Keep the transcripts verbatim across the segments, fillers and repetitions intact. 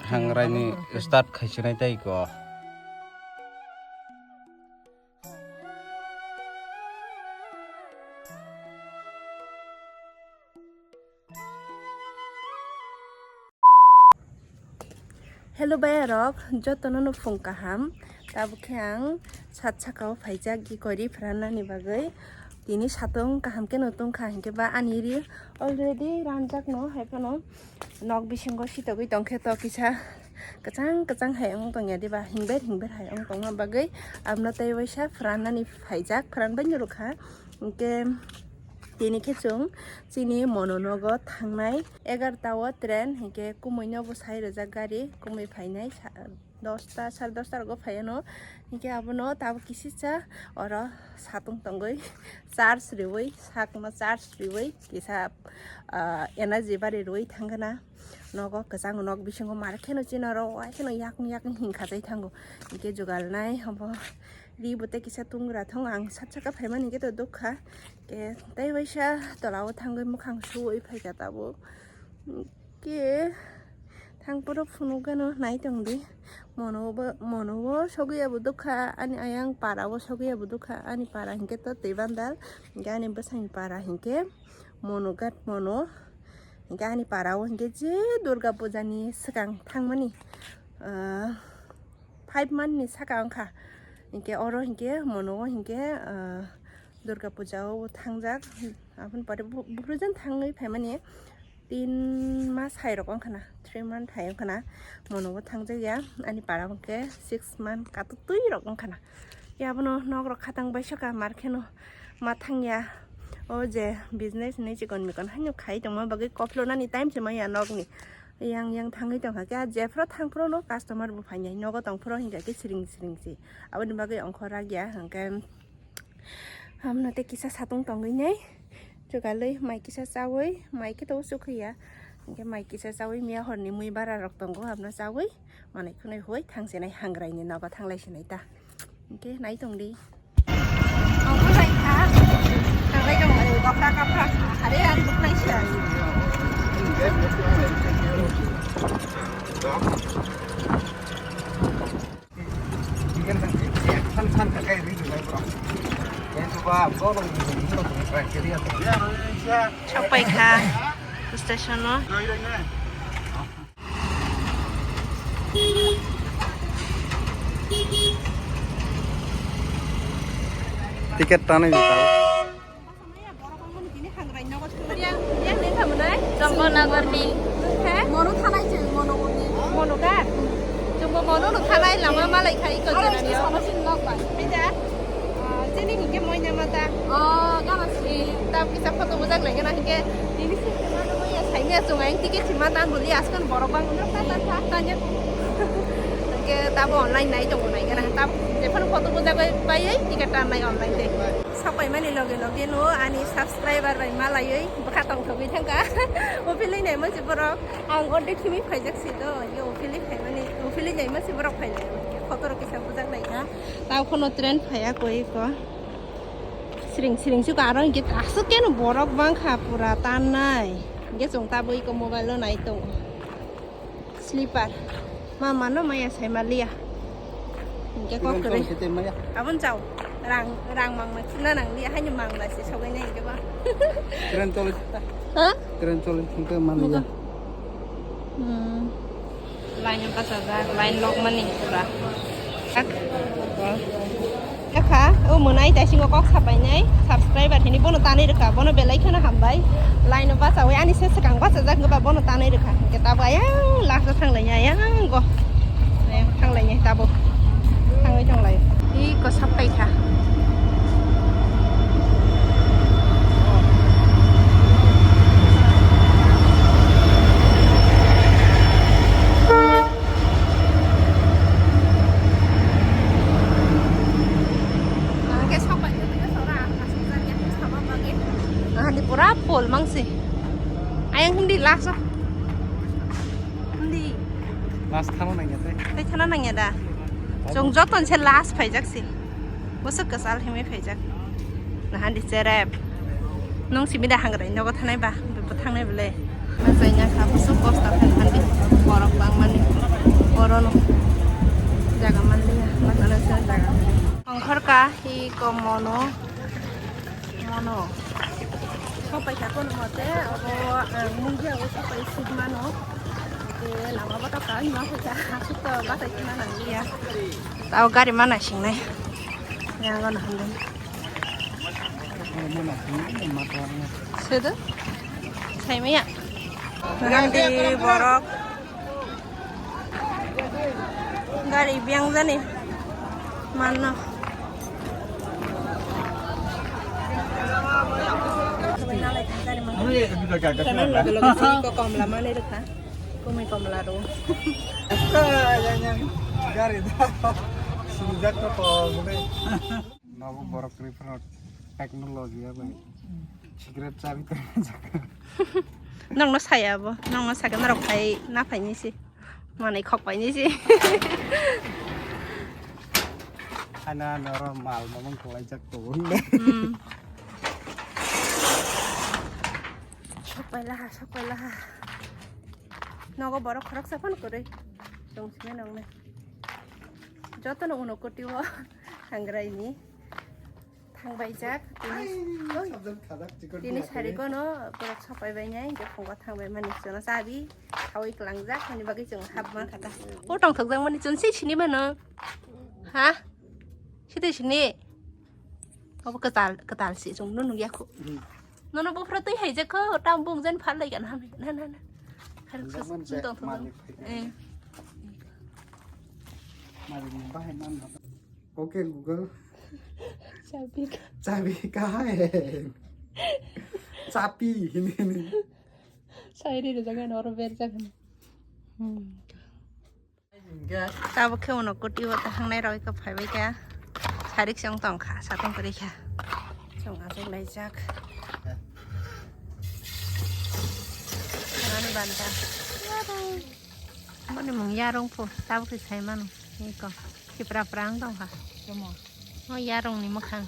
Hangraini start khaisinai tei ko. Hello bayarok, jotono no phung kaham. Tabuk khe ang sat saka o phaijak gi kori phrannani bagwi. Tini satung kaham khe no tungkha, hinkhe ba ani ri already ranjak no, hai phano nok bisingo sitogwi tongkhe to kisa kwchang kwchang hai wng tongya diba, hingber hingber hai wng tongma bagwi abno tei waisa phrannani phaijak, phran bai no rwkha. Hinkhe tini khe chwng chini mono nogo thangnai, egarta o train, hinkhe kumui no bo sai rwjak gari, kumui phainai sa-, dosta, sare dosta rogo phaiano. Hinkhe abono tabuk kisisa oro satung tongwi charge riwi, sakno charge riwi kisa, ah, energy bari rwi thangkhana. Nogo kwchang nok bisingo mar kheno chini oro wai kheno yakung yakung hingkha jai thango. Hinkhe jugal nai obo ri bo tei kisa tungra thung, ang sat saka phaimani hinkhe to dukha. Ke tei waisa tola o thangwi mukhang suwi phaikha tabuk. Ke thangphuru phunukgano nai tongdi. Mono bo, mono bo sogwi abo dukha, ani ayang para o sogwi abo dukha, ani para hinkhe to twi bandal, hinkhe ani bwsani para hinkhe Mono gat mono. Hinkhe ani para o hinkhe je Durga Puja ni swkang thangmani, ah, five month ni saka wngkha. Hinkhe oro hinkhe mono o hinkhe, ah, Durga Puja o thangjak. Aboni pore bu-, buphuru jan thangwi phaimani tin mas hai rok wngkha na, three month hai wngkha na, mono o thangjak ya. Ani para o hinkhe six month katutwi rok wngkha na. Ya abono nok rok khatang bai soka mar kheno ma thang ya. O je business ni chikon mikon haino khai tongma bagwi koplonani time se maya nokni. Yang yang thangwi tongkha khe, a jephuru thangphuru no customer bo phainai, nogo tongphuru hinkha khe siring siring se. Aboni bagwi ongkhor rak ya, hinkhe hamno tei kisa satung tongwi nai. Chugalwi mai kisa chawi, mai khe to chukhuya. Hinkhe mai kisa chawi miya horni mui bara rok tongo, hamno chawi manwi khwnwi hoi thangsinai, hangrai ni nogo thanglai sinai ta. Hinkhe nai tongdi. Obo hai kha. Thanglai tong, eh, gopra gopra. Are, are, buklai se. Sokpai kha station o. Ticket tanwi ni tao. Yang, yang ni thamunai? Jongkon Nagar ni. He? Mono thanai chwng, mono ni. Mono ka? Chwngbo mono no thanai, lama malai khai ko. Aro jena ni. Sama sin lok bai. Pida. Ah, chini hinkhe moina mata. Oh, gana si. Tam kisa photo bujak lai gana hinkhe. Ini si kemana moya saimya chwng ayang ticket sima tan boli askan borok bang. Tanya. Hinkhe tabo online nai tongo nai gana. Tab jephano photo bujak bai bai ticket tan nai online de. Sapai mani loge loge no ani subscriber bai malaiwi bwkha tongthogwi thangkha. Uphilwi naima se borok. Ang ordek simi phaijak se do. Ye uphilwi phaimani, uphilwi naima se borok phaijak. Photo rok kisa bujak lai kha. Tao khono train phaiya koi ko. Siring siring se ko aro hinkhe aswk keno borok bangkha pura tannai. Hinkhe chwng tabwi ko mobile o nai tongo. Sleeper. Mama no maya sai maliya. Hinkhe kok kwrwi. Tei maya. Abon chao. Rang, rang mangma china nang liya. Haino mangma se sogwi nai hinkhe ba. Train choli. Ha? Train choli hinkhe maliya. Hmm. Line bachajak, line lokmani pura. Ekha, o mwnai taisingo kok sapainai, subscriber hini bono tanwi rwkha, bono belai kheno hambai. Line o bachawi ani se swkang bachajak wngkha, bono tanwi rwkha. Hinkhe tabuk ayang last o thanglainai, ayang go. Ayang thanglainai tabuk. Thangwi tonglaio. Iko sapaikha. Ahani pura full mangsi. Ayang hindi last o. Hindi. Last thano nangya tei. Tei thano nangya da. Chwng joton se last phaijak si. Bwswk kwchal himwi phaijak. Nahandi cherep. Nung simi da hangrai nogo thanai ba, bo thangnai bwle. Masaina kha bwswk kosto khe handi. Borok bangmani. Jaga manliya, masana sa jaga. Ongkhorka hi ko mono, mono. Sopai kha kono mote, obo, eh, mungya o sopai sik mano. Ke lama bata ka, ima hoja, asuk to bata kina nangliya. Tao gari mana singnai. Yang kono handai. Sedo? Saimaya. Nangdi borok. Gari biang jani. Manno. Sana loge loge si ko komla mane rukha. Kumui komla ro. Gari da. Sinjak ko ko. Nogo borok kwrwi phano technology ya bai. Cigarette chabi tongma jaga. Nokno saya bo, nokno sakhe norok phai na phaini se. Manai khok paini se. Ana noro mal mamang kwlaijak to. Hmm. Sok pai laha, sok pai laha. Nogo borok khoroksa phano kwrwi. Tong sini nokne. Jotono uno koti o hangrai ni. Thangbaijak, tini, oi, tini sarikono borok sopai bainai, hingke phungo thangbai mani chwngno chabi, sawi klangjak, hini bagwi chwng hap mankha ta. O tongthokjak mani chwng se sini mano. Ha? Site sini. Obo kwtal, kwtal si chwng no nungya khu. Nono buphuru twi haijak kho, tam bung jen phal lai kan ha. Na, na, na. Hal khas tongthokjak. Eh. Malik ni bahai man. Okay, Google. Chabi ka. Chabi kaha hai? Chapi hini hini. Sairi rijak nai oro berjak hini. Hmm. Tabuk khe uno koti o ta hangnai rok iko phaibai kha. Sarik chwng tong kha, satong kwrwi kha. Chwng achuk laijak. Nani banta. Boni mung yarung pho, tabuk khe sai mano. Iko. Tipra prang tong kha. Tamo. O yarung ni mwkhang.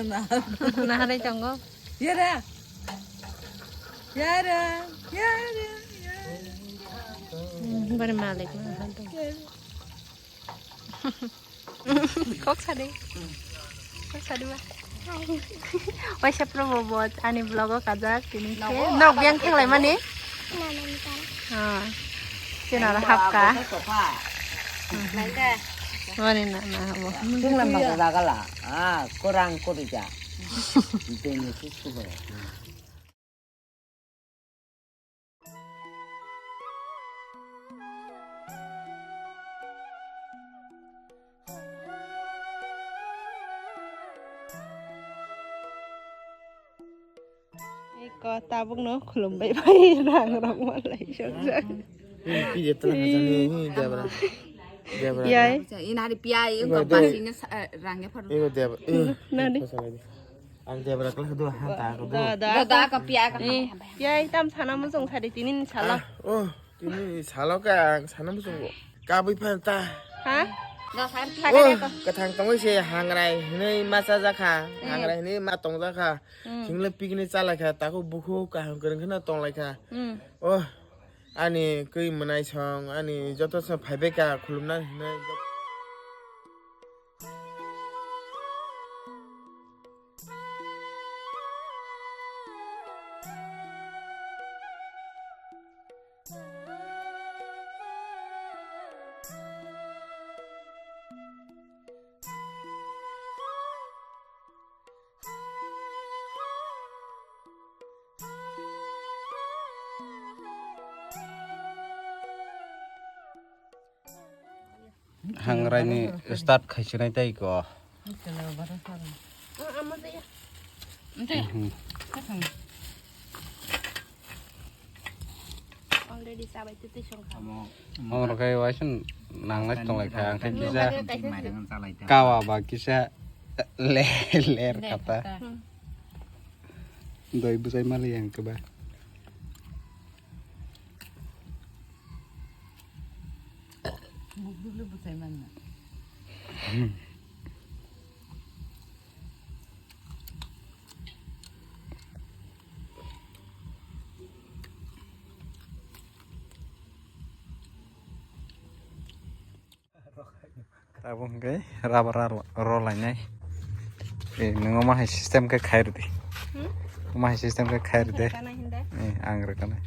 Nah. Naharwi tongo. Yara. Yara. Yara. Yara. Hmm, bari malik na han tong. Kok sadi. Kok sadi ba. Waisa promo bot ani vlog o kajak tini khe. Nok biang thanglai mani. Nanamikal. Ah. Chwng aro hapka. Mani na na habo. Chwng lam baka dagala. Ah, korang korija. Bini susu ba. Iko tabukno khulumbai bai rang rok manlai sokjak. Ini P D F tala khajani, ini Debra. Debra. Yai. Ini hari piyai, ini Debra. Ini Debra. Ini. Nani? Ang Debra kelas dua hanta aku dulu. Da, da. Da, da, ka piyai ka. Eh, piyai tam sana muchung sari tini ni sala. Ah, oh. Tini salo ka ang sana muchungo. Kabui phan ta. Ha? Oh, kathang tongwi se hangrai hinui ma chajakha. Hmm. Hangrai hinui ma tongjakha. Hmm. Hingle picnic chalaikha. Tako bukhu kaham kwrwng kheno tonglaikha. Hmm. Oh, ani kwi mwnai song, ani joto song phaibaikha khulumna hinui. Hangrai ni start khaisinai tei ko. Already sabai tu tu song kha. Omo rwkhe waisa nangnai tonglai kha, ang khe kisa kawa ba kisa le-, ler kata. Doi bwsai mali ang khe ba. Buk dulu bwsai manna. Tabuk hwnkhe rubber ro-, rolainai. Eh, nwng omo hai system khe khai rwdi. Hmm? Omo hai system khe khai rwdi. Rwkhanai hwndai. Eh, ang rwkhanai.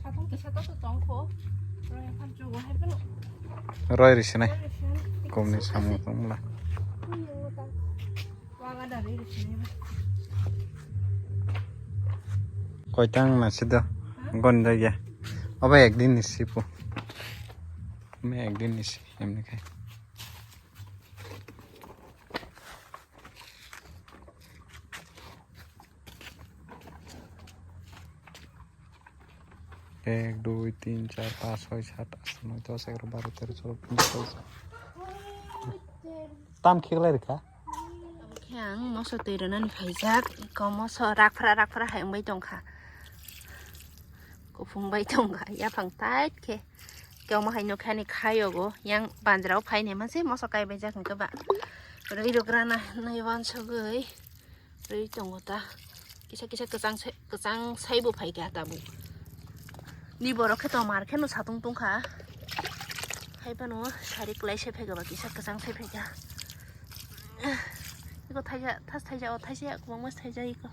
Satung kisa to tongkho. Roi khan chugo hai phano. Roi rwsinai. Roi rwsinai. Komni samung tongmla. Koitang na sido. Gon jagya. Obo ekdin ni sipu. Me ekdin ni si, emni khai. Ek, dui, tin, char, panch, choi, sat, aat, noi, dos, egaro, baro, tero, choudo, pondro, solo, sotoro. Tam khiklai rikha. Khe ang moso twi rwnani phaijak, eko moso rakphra rakphra hai wngbai tongkha. Kuphung bai tongkha, yaphang tight khe. Khe omo hai nokhe ani khayogo, yang banjrao phaini manse moso kaibaijak hwnkhe ba. Rwi rwgrana nai uansugwi. Rwi tongo ta. Kisa kisa kwchang sai, kwchang saibo phaikha tabuk. Ni borok khe tomar kheno satung tongkha. Haiphano sari kwlai se phaikha ba kisa kwchang sai phaikha. Iko thaija, thas thaija, o thaisa, kwbangma thaija iko.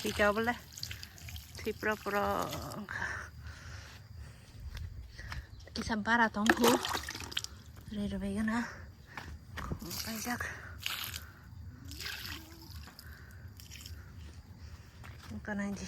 Thwi ka bole. Thwi pura pura wngkha. Kisa bara tongkhu. Rwi rwbaigana. Kaijak. Wngkha naidi.